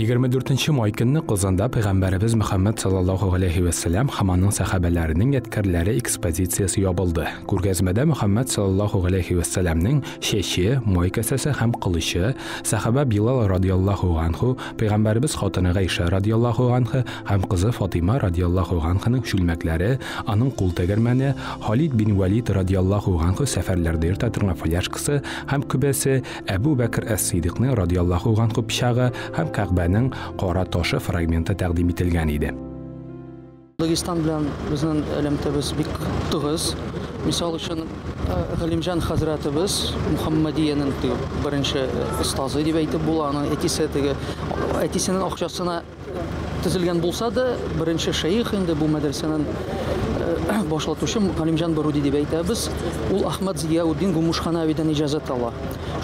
24 май көнне Казанда Пәйгамбәребез Мөхәммәд саллаллаһу галәйһи вә сәлләм һәм аның сәхабәләренең ядкәрләре экспозициясе ябылды. Күргәзмәдә Мөхәммәд саллаллаһу галәйһи вә сәлләмнең чәче, май касәсе һәм кылычы, сәхабә Билал радиаллаһу анху, Пәйгамбәребез хатыны Гайшә радиаллаһу анха һәм кызы Фатыйма радиаллаһу анханың чүлмәкләре, аның кул тегермәне, Халид бин Вәлид радиаллаһу анху сәфәрләрдә йөртә торган фляжкасы һәм көбәсе, Әбү Бәкер әс-Сыйдыкның радиаллаһу ганһу пычагы һәм Кәгъбәнең кара ташы фрагменты тәкъдим ителгән иде. Дагестан белән безнең элемтәбез бик тыгыз. Мисал өчен, Галимҗан хәзрәтебез Мөхәммәдиянең теге беренче остазы дип әйтеп була. Аның әтисе теге әтисенең акчасына Төзелгән булса да, беренче шәех инде бу мәдрәсәнең башлатучы Галимҗан Баруди дип әйтәбез. Ул Ахмад Зияуддин Гумушханавидан иҗазәт ала.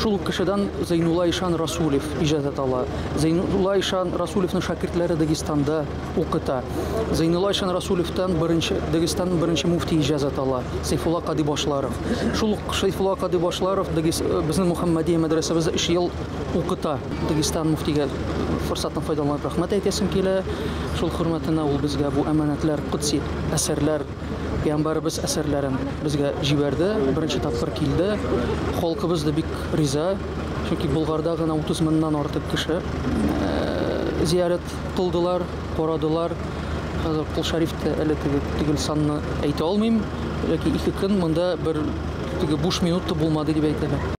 Шул ук кешедән Зәйнулла ишан Расулев иҗазәт ала. Зәйнулла ишан Расулевның шәкертләре Дагестанда укыта. Зәйнулла ишан Расулевтан беренче Дагестанның беренче муфти иҗазәт ала, Сейфулла Кадибашларов. Шул ук Сейфулла Кадибашларов безнең Мөхәммәдия мәдрәсәбездә өч ел укыта. Дагестан муфтигә форсаттан файдаланып рәхмәт әйтәсем килә. Шул хөрмәтенә ул безгә бу әманәтләр, котси әсәрләр, пәйгамбәребез әсәрләрен безгә җибәрде. Беренче тапкыр килде. Халкыбыз да бик риза. Чөнки Болгарда гына 30 меңнән артык кеше зиярәт кылдылар, карадылар. Хәзер Кол Шәрифтә әле теге төгәл санны әйтә алмыйм. Ләкин ике көн монда бер теге буш минут та булмады дип әйтәләр.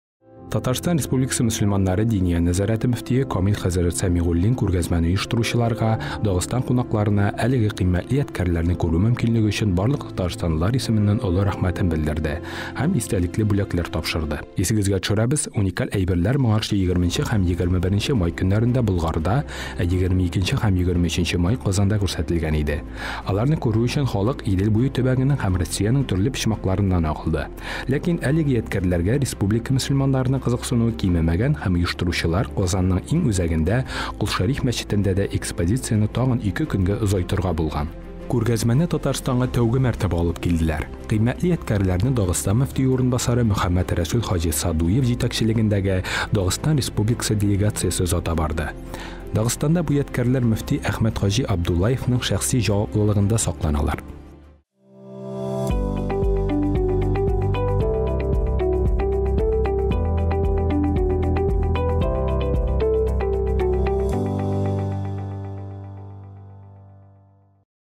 Татарстан Республикасы мөселманнары Диния нәзарәте мөфтие Камил хәзрәт Сәмигуллин күргәзмәне оештыручыларга, Дагыстан кунакларына әлеге кыйммәтле ядкәрләрне күрү мөмкинлеге өчен барлык татарстанлылар исеменнән олы рәхмәтен белдерде һәм истәлекле бүләкләр тапшырды. Исегезгә төшерәбез, уникаль әйберләр моңарчы 20 һәм 21 май көннәрендә Болгарда, ә 22 һәм 23 май Казанда күрсәтелгән иде. Аларны күрү өчен халык Идел буе төбәгенең һәм Россиянең төрле почмакларыннан агылды. Ләкин әлеге ядкәрләргә республика мөселманнарының кызыксынуы кимемәгән һәм оештыручылар Казанның иң үзәгендә, Кол Шәриф мәчетендә дә экспозицияне тагын ике көнгә озайтырга булган. Күргәзмәне Татарстанга тәүге мәртәбә алып килделәр. Кыйммәтле ядкәрләрне Дагыстан мөфтие урынбасары Мөхәммәд Рәсүл хаҗи Садуев җитәкчелегендәге Дагыстан Республикасы делегациясе озата барды. Дагыстанда бу ядкәрләр мөфти Әхмәд хаҗи Абдуллаевның шәхси җаваплылыгында сакланалар.